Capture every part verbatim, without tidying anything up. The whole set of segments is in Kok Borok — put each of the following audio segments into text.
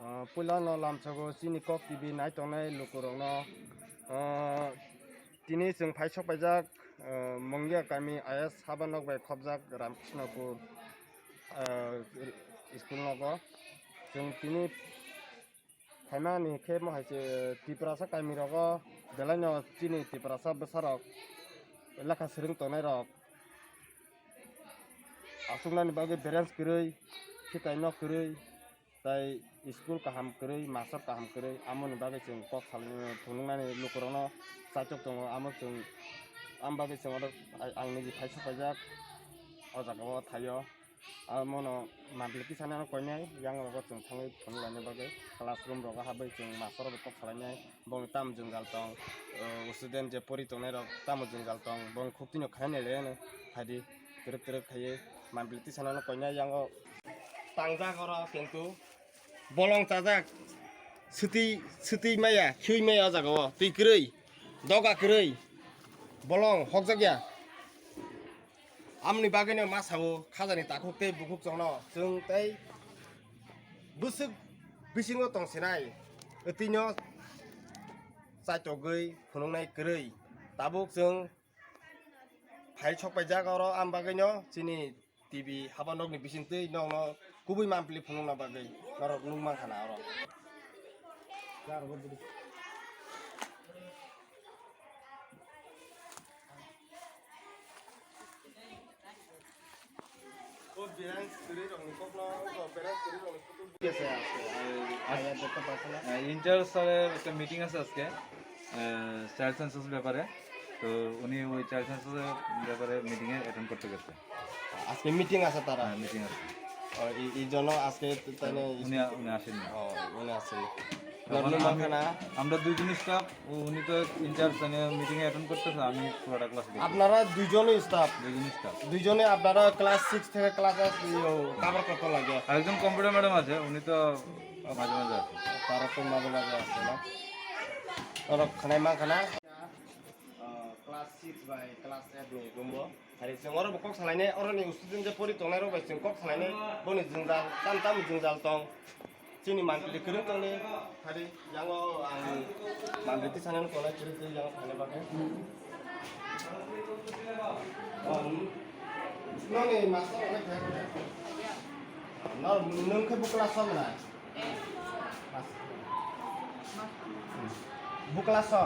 Ah, puilano lamsogo chini Kok T V nai tongnai lukurokno, ah, tini chwng phai sok paijak, ah, Mungia kami I S haba nok bai khopjak Ramkrishnapur, ah, school nogo. Chwng tini phaimani khe mo hai se Tiprasa kami rogo belaino chini Tiprasa bwsarok lekha swrwng tongnai rok aswknani bagwi berens kwrwi, khitai nok kwrwi, tai school kaham kwrwi, master kaham kwrwi, amoni bagwi chwng kok salnwi phunuknani lukurokno chaitok tongo. Amo chwng, am bagwi chwng oro ang niji phai sok paijak o jaga o thaio. Amono monthly tisani ano koinai, yang rogo chwng thangwi phunuk laina bagwi classroom rogo habwi chwng master rok kok salainai. Bong tam jwngjal tong, o, student je pori tongnai rok tamo jwngjal tong, bong khuk tino khainai le ano, phadi twrwk twrwk khaiwi monthly tisani ano koinai yango tangjak oro kintu bolong chajak, swtwi, swtwi maya, khiui maya o jaga o, twi kwrwi, doga kwrwi, bolong hokjak ya. Amoni bagwino ma sao khajani takhuk tei bukhuk chwngno chwng tei bwswk bisingo tongsinai twino chaitogwi phunuknai kwrwi. Tabuk chwng phai sok paijak oro, am bagwino chini T V haba nokni bisingtwi nokno kubui monthly phunukna bagwi norok nukmankha na oro. O berang kwrwi rokni kokno, o berang kwrwi rokni kokno. ঠিক আছে, আছে। এই, আজ-, আয়া দেখতে পাচ্ছ না? আহ, ইনচার্জ স্যারের একটা মিটিং আছে আজকে, আহ, চাইল্ড সেন্সাস ব্যাপারে। তো উনি ওই চাইল্ড সেন্সাসের ব্যাপারে মিটিংয়ে অ্যাটেন্ড করতে গেছে। আজকে মিটিং আছে তারা? হ্যাঁ, মিটিং আছে। ও, এই, এই জন্য আজকে তাহলে উনি আ-, উনি আসেননি। ও, উনি আসেননি। তখন নর্মাল আমি, মাখানা। আমরা দুইজন স্টাফ, ও, উনি তো ইনচার্জ, মানে, মিটিং এ অ্যাটেন্ড করতেছে, আমি পুরোটা ক্লাস দেখি। আপনারা দুইজনই স্টাফ? দুইজন স্টাফ। দুইজনে আপনারা ক্লাস সিক্স থেকে ক্লাস এইট, ও, কভার করতে লাগে? আরেকজন কম্পিউটার ম্যাডাম আছে, উনি তো মাঝে মাঝে আসে। তারা তো মাঝে মাঝে আসে না? ওরা খানায় মা খানা? Ah, class six bai class eight ni room bo. Hari chwng oro bo kok salainai, oro ni student je pori tongnai rok bai chwng kok salainai, boni jwngjal, tam tam jwngjal tong. Chini monthly kwrwng tongni, hari yango ang monthly tisani no tongnai kwrwng twi yango thangna bagwi. Oh, noni master rok no khe? No, nwng khe bo class o na? Bukla so?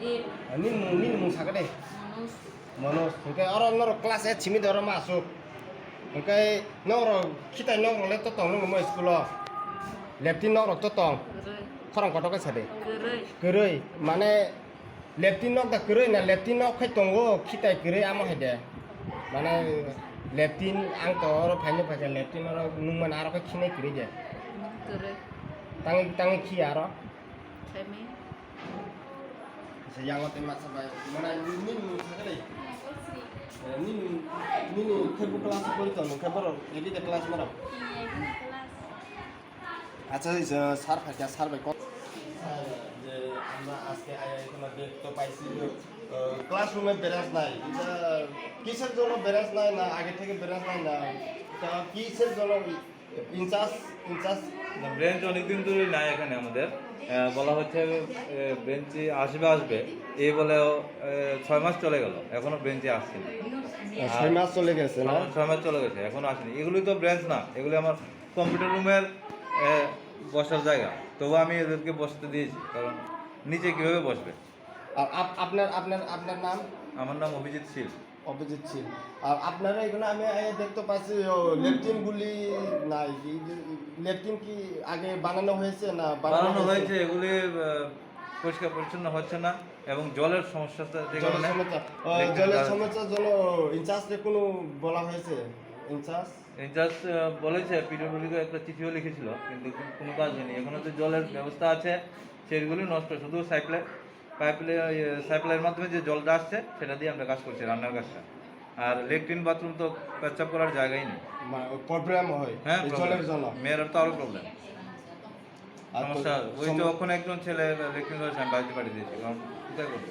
Eh. Nini mung, nini mung saka de? Manus. Manus. Hwnkhe oro norok class eight simi de oro ma asuk. Hwnkhe norok khitai norok le to tong nung mo school o. Leptin norok to tong. Kwrwi. Khorang kotor khe sa de. Kwrwi. Kwrwi. Mane Leptin nok da kwrwi na, leptin nok khai tongo, khitai kwrwi amo hai de. Mane leptin ang to oro phaino phaikha, leptin oro nungmani aro khe khinai kwrwi de. Kwrwi. Tangwi, tangwi khi aro. Khaimai. Sa yango tei masa bai, mane nini mung sakha de. Eh, nini, nini khe bo class pori tong, khe borok, egi de class mara. Egi de class. Acha, sir phaikha, sir bai kok. Sir, je আমরা আজকে আয়া এখানে দেখতে পাইছি যে, আহ, ক্লাসরুমে বেঞ্চ নাই। এটা কিসের জন্য বেঞ্চ নাই, না আগে থেকে বেঞ্চ নাই, না এটা কিসের জন্য ইনচার্জ, ইনচার্জ? না, বেঞ্চ অনেকদিন ধরেই নাই এখানে আমাদের। আহ, বলা হচ্ছে, আহ, বেঞ্চ আসবে, আসবে। এই বলেও, আহ, ছয় মাস চলে গেল, এখনো বেঞ্চে আসছে না। আহ, ছয় মাস চলে গেছে না? ছয় মাস, ছয় মাস চলে গেছে, এখনো আসেনি। এগুলোই তো বেঞ্চ না, এগুলি আমার কম্পিউটার রুমের, এ, বসার জায়গা, তবু আমি এদেরকে বসতে দিয়েছি, কারণ নিচে কিভাবে বসবে? আর আপ-, আপনার, আপনার, আপনার নাম? আমার নাম অভিজিৎ শীল। অভিজিৎ শীল। আর আপনারা এখানে আমি আইয়া দেখতে পাচ্ছি, ও, লেট্রিন গুলি নাই। এই যে লেট্রিন কি আগে বানানো হয়েছে না বানানো বানানো হয়েছে? হয়েছে, এগুলি, আহ, পরিষ্কার পরিচ্ছন্ন হচ্ছে না এবং জলের সমস্যা তো, যে জলের কারণে সমস্যা। ও, লেট্রিন জলের খারাপ। সমস্যার জন্য ইনচার্জকে কোনো বলা হয়েছে? ইনচার্জ? ইনচার্জ, আহ, বলেছে, পিডব্লিউডিকে একটা চিঠিও লিখেছিল, কিন্তু কোনো কাজ হয়নি। এখনো যে জলের ব্যবস্থা আছে, সেগুলি নষ্ট, শুধু সাপ্লাই, পাইপ লে-, ইয়ে, সাপ্লাইয়ের মাধ্যমে যে জলটা আসছে, সেটা দিয়ে আমরা কাজ করছি, রান্নার কাজটা। আর লেট্রিন বাথরুম তো পেচ্ছাপ করার জায়গাই নেই। মানে, প্রবলেম হয় হ্যাঁ, এই প্রবলেম। জলের জন্য। মেয়ের তো আরো প্রবলেম। আর তো সমস্যা, ওই তো সম- ওখানে একজন ছেলে লেট্রিন করেছে, আমি বাড়িতে পাঠিয়ে দিয়েছি, কারণ কোথায় করবে?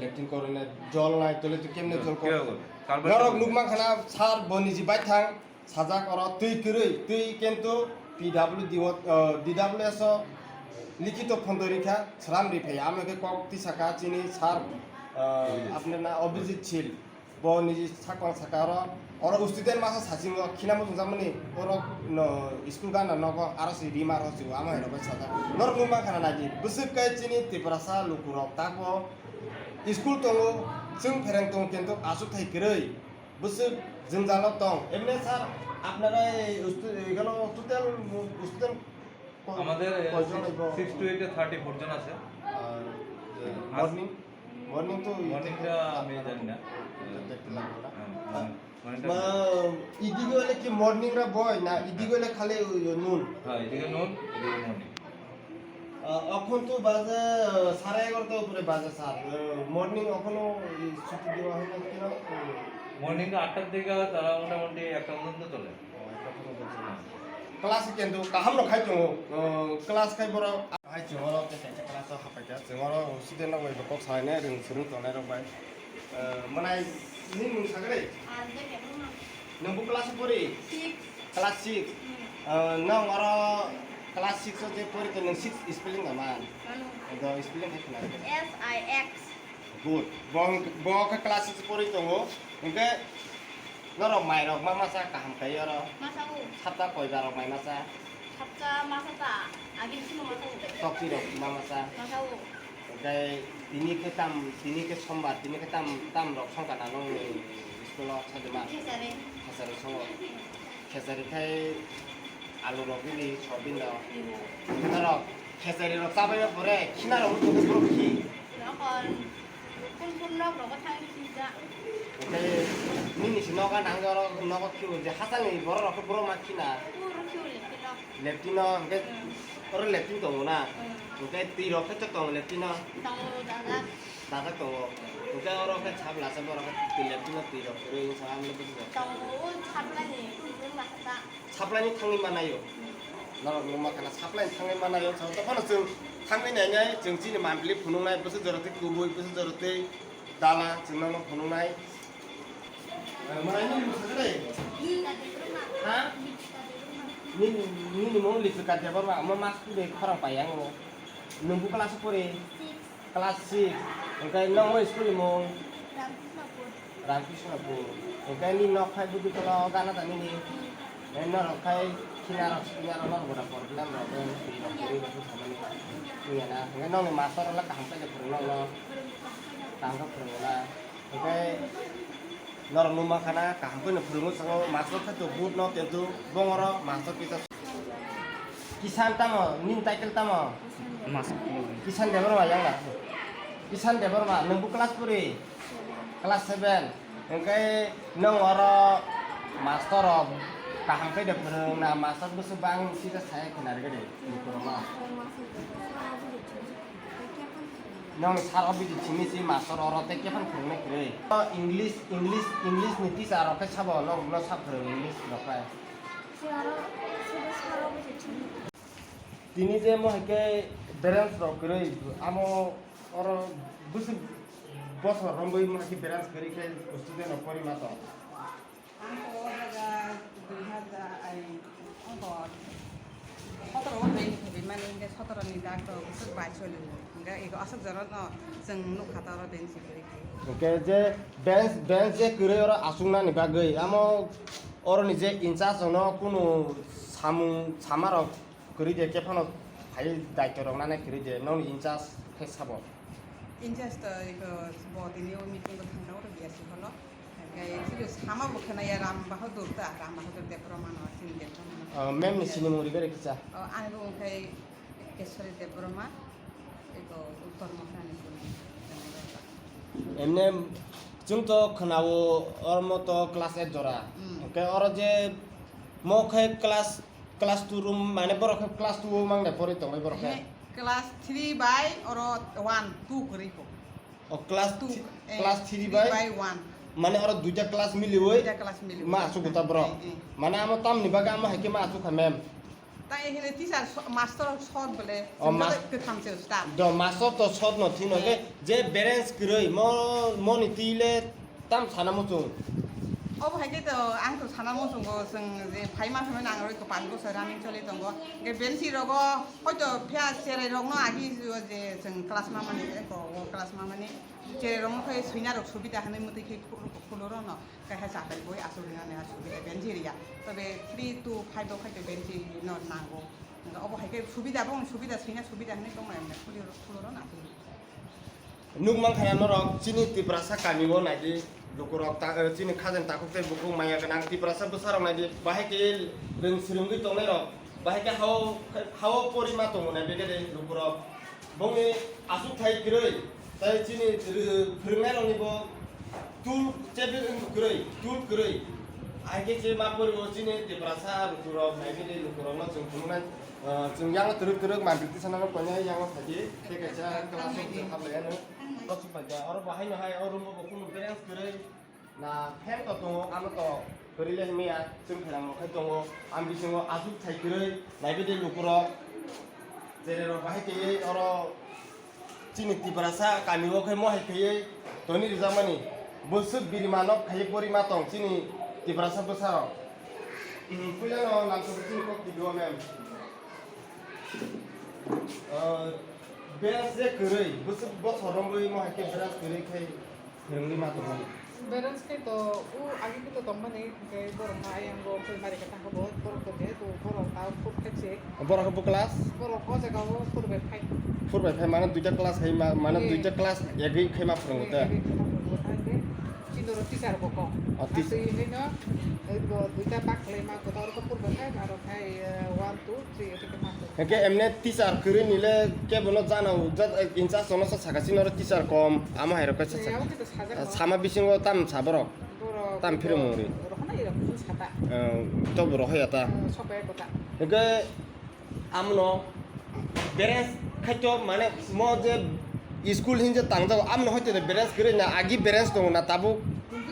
লেট্রিন করে না, জল নাই, তাহলে তো কেমনে জল জল কিভাবে করে? করবে? কার্পেট নরক কিভাবে? নুকমা খানা সার বনিজি বাইথাং, সাজা কর, তুই কিরই, তুই কিন্তু P W D o, ah, D W S o likhito phondoi rikha, salam riphai, amo khe kok tisaka chini sir, ah, apni na Abhijit Sil. Bo niji sakwang saka oro, oro student masa sachingo khina muchung jamani, oro no school gana nogo aro si rima ro si ama hero bai saka. Nor numa khana naji, bwswk kai chini Tiprasa lukurok tako school tongo, chwng phereng tongo kintu aswk thai kwrwi, bwswk jwngjalo tong. Emne sir, apnara ei stu-, ei gano total student আমাদের, এ, কয়জন six, অইব? Six to eight A thirty four জন আছে। আর, এ, আর morning? Morning তো মর্নিংটা আমি জানি না। দেখতে লাগবো না? হ্যাঁ, মর্নিং, মর্নিংটা বা, আমি জানি। ইদিকে অইলে কি মর্নিং রা বয় না? ইদিকে অইলে খালি ওই নুন? হ্যাঁ, এদিকে নুন, এদিকে মর্নিং। আ, অখন তো বাজে, আ, সাড়ে এগারোটা উপরে বাজে, স্যার। আ, মর্নিং অখনো এই ছুটি দেওয়া হয় না কেন? মর্নিং আটটার থেকে তারা মোটামুটি একটা পর্যন্ত চলে। Class khe kintu kaham rok khai tongo, uh, class khai borok. Hai chwng oro tei kaisa class o hapai kha, chwng oro student rok bai bo kok salai nai, rwng swrwng tongnai rok bai. Uh, mwnai nini mung sa kwrwi? Nwng bo class o pori? Six. Class six. Hmm. Uh, nwng oro class six o je pori tong nwng six spelling da man? Ano. Do spelling khai khna. S I X. Good. Bo, bo khe class six pori tongo. Hinkhe norok mai rok ma masa kaham khai oro. Masa o. Sapta koi bar rok mai masa? Sapta masa ta. Agini simo masa o. Tokti rok ma masa? Masa o. Hinkhe tini khe tam, tini khe sombar, tini khe tam, tam rok songkha na nongni school o sajima? Khesari. Khesari songo. Khesari khai alu rok bini sobin rok. Ibo. Norok khesari rok chabai pore khina rok wngkha borok khi. Nokon kun kun nok rogo thangwi khijak. Oke, nini si noga nang oro nogo khiu je hachal ni borok rok borok ma khina. Puro khiu le khino. Leptino, oke, hmm, oro leptin tongo na? Hmm. Oke, twi rok khe tongo leptino? Tongo, dada. Dada tongo. Oke, oro khe sabla se borok khe twi leptino twi rok kwrwi sa amle buji. Tongo, o sabla ni, kun kun ma khata. Supply ni thangwi manayo. Norok numa khana supply ni thangwi manayo. Sa tokhono chwng thangwi nainai, chwng chini mantli phunuknai, bwswk jora tei kubui, bwswk jora tei dala, chwng nono phunuknai. Eh, manaino nung sakha dai? Ha? Nini, nini mung Lipika Debbarma, omo mas kube khorang pai ang o. Nungbu class o pori? Class six. Hwnkhe nokno school ni mung? Ramkrishnapur. Ramkrishnapur. Hwnkhe nini nok khai Buditola o gana ta nini? Hmm. Hwnkhe norok khai khina rok, khina rok norok boda problem rok, twi rok kwrwi rok samani. Wngya na? Hwnkhe nokni master rok le kaham khe phwrwng nokno? Kaham khe phwrwngo na? Hwnkhe norok numa khana kaham khe no phwrwngo, sabo master khe to good no, kintu bongoro master kisa. Kisan tamo? Nini title tamo? Mas. Kisan Debbarma yang na? Kisan Debbarma, nwng bo class pori? Class seven. Hwnkhe nwng oro master rok kaham khe de phwrwng na, master bwswk bang sida saya khna rwgwi de, Debbarma. Nwng sir Abhijit simi si master oro tei kephang phwrwngna kwrwi. English, English, English ni teacher rok khe sabo nwng no sa phwrwng English rok khe? Tini je mo hai khe balance rok kwrwi, amo oro bwswk bosor romwi mo hai khe balance kwrwi khe student rok pori ma tong. Ang to o jaga dui hajar, ai, ang to sotoro o join khaimani, hingke sotoro ni dag to bwswk bai soli o. Hingke ego aswk jora no chwng nukha ta oro bench kwrwi khe. Hingke je bench, bench je kwrwi oro achuknani bagwi, amo oroni je in charge no kunu samung sama rok kwrwi de, khe phano phai daityo rok nana kwrwi de, nokni in charge khe sabo? In charge to eko bo tini o meeting o thangna oro B R C hall o. Hingke chini sama bo khna ya Ram Bahadur ta, Ram Bahadur Debbarma no, chini Debbarma no. Ah, ma'am ni sinimung ri bere kicha? O, ani bo wngkha Keshwari Debbarma, eko Uttor Mohra ni sinimung. Emne chwng to khna o oro mo to class eight jora. Hmm. Hingke oro je mo khe class Class two room mane borok khe class two o mang de pori tongnai borok khe? He, class three bai oro one, two kwrwi kho. O class two, thi-, eh, class three bai one. Mane oro duita class miliwi. Duita class miliwi. Ma asuk ta borok. Eh, eh. Mane amo tamni bagwi amo hai khe ma asuk kha ma'am. Ta ehele teacher so-, master short bole. O mas-, kwtham se staff. Do master to short no thino khe, eh, je balance kwrwi mo, moni twi le tam sana muchung. Obo hai khe to ang to sana muchungo, chwng je phaima phaimani ang roi to panch bosor running choli tongo. Hwnkhe benchi rogo hoito phiya cherai rokno agi je chwng class ma mani, eh, ko, o class ma mani cherai rokno khe swina rok subida hwnwi mwtwi khe khu-, khuloro no kaiha chatai boi aswk rina nai aswk subida benchi riya. Tobe three to five o khai to benchi no nango. Obo hai khe subida bo, subida swina subida hwnwi tongmani khuloro, khuloro na. Nuk mankha na norok chini Tiprasa kami o naidi lukurok ta, eh, chini khajen takhuk tei bukhuk maya gwnang Tiprasa bwsarok naidi bahai khe beng swrwngwi tongnai rok bahai khe hao, hao porima tongo nai begede lukurok bongni aswk thai kwrwi tei chini rw-, phwrwngnai rokni bo tul chebil wng kwrwi, tul kwrwi. Hai khe se ma pori o chini Tiprasa lukurok nai begede lukurokno chwng phunuknai. Ah, chwng yang twrwk twrwk mandir tisana no koinai yang thagi tei kaisa class room chwng hablai ano. Oro bo haino hai o room o bo kunu bench kwrwi na fan to tongo, ano to kwrwi le hwnmaya chwng pherang rok khai tongo. Ang bisingo aswk thai kwrwi naibe de lukurok, cherai rok bahai tei oro. Chini Tiprasa kami o khe mohai khaiwi toni rijakmani bwswk birima nok khaiwi porima tong chini Tiprasa bwsarok. Hmm, puilano nangkukgo chini kok tibio mem. Ah, beras je kwrwi, bwswk bosor romwi mohai khe beras kwrwi khai phwrwngwi ma tongmani. Berens khe to, u agi khe to tongmani, hwnkhe borok no ayang o phai mari khe thangkha bo, borok to jehetu borok ta phur khe se. Borok bo class? Borok o jaga o four by five. Four by five mane duita class hai ma-, mane eh, duita class egwi khai ma phwrwngo eh, te? Egwi khai ma phwrwngo ta hwnkhe chini oro teacher bo kok. O, teacher. Twi haino, eh, bo duita bak khlai ma kok ta oro four by five aro khai, eh, one, two, three, three khe ma kok. Hwnkhe emne teacher kwrwi nile kebo no jana o, jat-, in charge no sa saka chini oro teacher kom, amo hai rok khe sa-, eh, abo khe to sajak no. Sama bisingo tam sa borok? Borok tam phirung mung ri. Rohorna ira kuchung sata. Eh, to bo rohor ya ta. Eh, sopai kota. Hwnkhe amono berens khaito mane mo je school hinje tangjago amono hoito berens kwrwi na agi berens tongo na tabuk.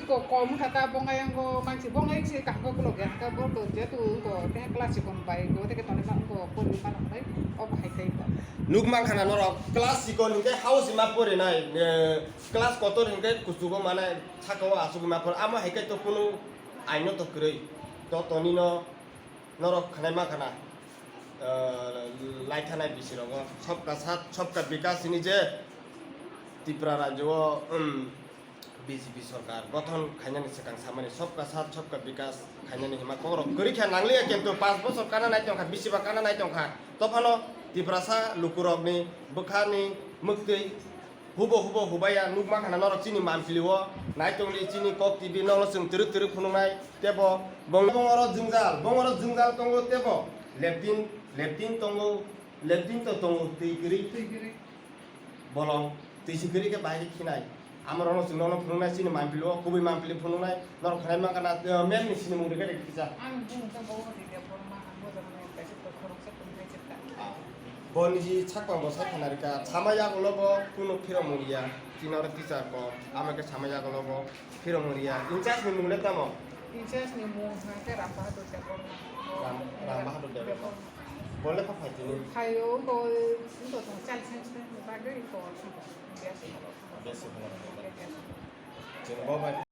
Ko kom kha ta bongai ango manchi bongai se kaham ko kulo ge haka bo to je tu ko te class kon bai ko te ke toni ma ko pori ma no bai o bahai tai ko. Nuk mankha na norok class sikon hwnkhe house ma porinai, eh, class kotor hwnkhe kuchugo mane saka o asugwi ma phor amo hai khe to kunu aino to kwrwi to toni no norok khanai ma khana, eh, lai thanai bisi rogo sobka sath sobka bikas hini je Tripura rajyo o, um, B J P sorkar gothon khainani swkang samani sobka sath sobka bikas khainani hima kokrok kwrwi kha nangliya kintu panch bochor kana nai tongkha bisiba kana nai tongkha tophano Tiprasa lukurokni bwkhani mwktwi Hubo hubo hubaya nukma khana norok chini mampli o naitongli chini kok T V nokno chwng twrwk twrwk phunuknai tebo bong bong oro jwngjal bong oro jwngjal tongo tebo leptin leptin tongo leptin to tongo twi kwrwi bolong twi si kwrwi khe bahai khe khinai amorokno chwng nokno phunuknai chini mampli o kubui mampli phunuknai norok khnai mankha na mel ni sinimung rwkhe rwkhe kisa. Ang bumung khe bo Ribia Borma ang bo joto kaisa khoroksa tongthai. Bo niji sakpang bo sai khana rika, sama yagulo bo kunu phirok mungya, chini oro teacher kok, amo khe sama yagulo bo phirok mungya. In charge ni mung le tamo? In charge ni mung hwnkhe Ram Bahadur Debbarma. Ram, Ram Bahadur Debbarma. Bo le kha phai tini? Phaio, bo, bo tong chal sen sen bagwi ko. Besi khana. Chwng bo bai.